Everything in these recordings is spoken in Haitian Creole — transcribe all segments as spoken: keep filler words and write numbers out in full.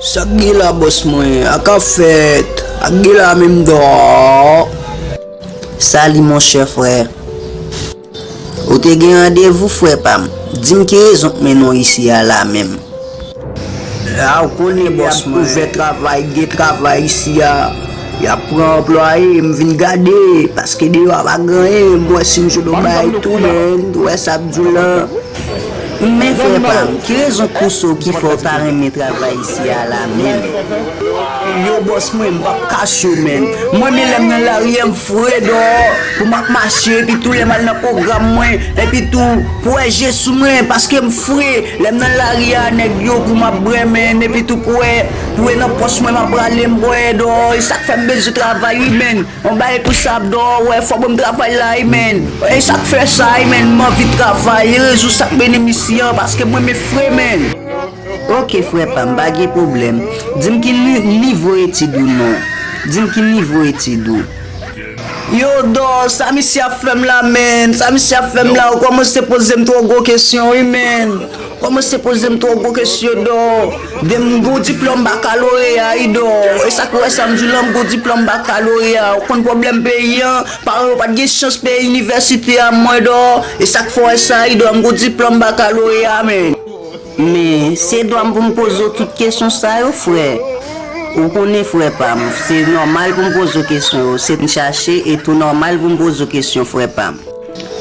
Sa k gen la, bòs mwen? Sa k ap fèt? Sa k gen la menm, dò? Salut, monchè, frè. Ou te gen randevou, frè pa m? Di m ki rezon k mennen w isi a la menm? A, ou konnen, bòs mwen, y ap ouvè travay, gen travay isi a. Y ap pran anplwaye, m vin gade, paske deyò a pa gen anyen, m wè si m jwenn yon bagay tou, men, ou wè sa m di w lan. Men, frè pa m, ki rezon k pouse w ki fè w ta renmen travay isi a la menm? Yo, bòs mwen, m p ap kache w, menn. Mwen, men lè m nan lari a, m fre dò, pou m ap mache, epi tou lè m al nan pwogram mwen, epi tou pou wè je sou mwen, paske m fre. Lè m nan lari a, nèg yo pou m ap bwè, menn, epi tou pou wè, pou wè nan pòch mwen, m ap rale, m bwè dò, e sa k fè m bezwen travay, wi, menn. Yon bagay konsa ap dò, wè, fò ban m travay la, wi, menn. E sa k fè sa, wi, menn, m anvi travay, e rezon sa k mennen m isi an, paske mwen, men fre, menn. Ok, frè pa m, pa gen pwoblèm. Di m ki ni-, nivo etid ou non. Di m ki nivo etid ou. Yo, dò, sa misye ap fè m la, menn? Sa misye ap fè m la, ou kòmanse poze m twò gwo kesyon, wi, menn. Ou kòmanse poze m twò gwo kesyon, dò. De m gon diplòm bakaloreya, wi, dò. E sa k wè sa m di w lan, m gon diplòm bakaloreya. Ou konn pwoblèm peyi an, paran yo pa t gen chans peye inivèsite a, mwen, dò. E sa k fè w wè sa, wi, dò, m gon diplòm bakaloreya, menn. Men, se dwa m pou m poze w tout kesyon sa yo, frè. Ou konnen, frè pa m, se nòmal pou m poze w kesyon yo. Se m chache, e tou nòmal pou m poze w kesyon, frè pa m.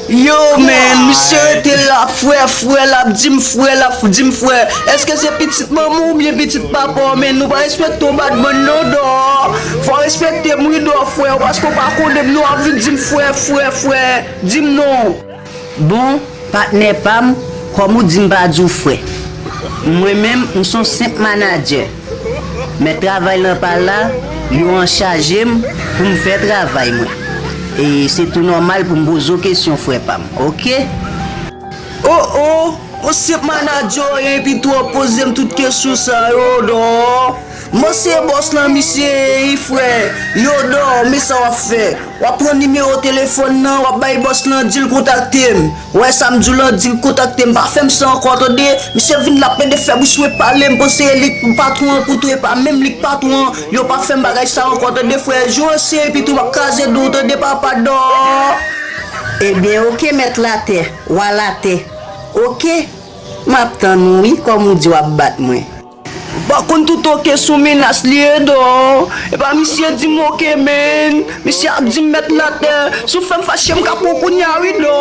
Yo, menn, misye rete la, frè, frè, l ap di m frè, l ap di m frè. Èske se pitit manman w oubyen pitit papa w, menn? Nou pa respekte w, badman, non, dò. Fò w respekte m, wi, dò, frè, paske w pa konnen m, non, w ap vin di m frè, frè, frè. Di m non. Bon, patnè pa m, kòm ou di m pa di w frè. Mwen menm, m se yon senp manadjè. Mèt travay lan pa la, yo anchaje m pou m fè travay mwen. E se tou nòmal pou m poze w kesyon, frè pa m, ok? O, o, yon senp manadjè w ye, epi tou w ap poze m tout kesyon sa yo, dò. Mwen se bòs lan, misye, wi, frè. Yo, dò, men sa w ap fè. W ap pran nimewo telefòn nan, w ap bay bòs lan, di l kontakte m. Ou wè sa m di w lan, di l kontakte m. Pa fè m sa ankò, tande? Misye vin la plede fè bouch mwen pale, m panse e li k patwon an, poutan e pa menm li k patwon an. Yo pa fè m bagay sa ankò, tande, frè? Jou an se, epi tou m ap kraze do w, tande, papa, dò. Ebyen, ok, mèt latè, wa latè. Ok? M ap tann ou, wi, kòm ou di w ap bat mwen. Ou pa konn tout oke sou menas li ye, dò. E pa misye di m oke, menn. Misye ap di m mèt latè. Si w fè m fache, m ka pran w kounye a, wi, dò.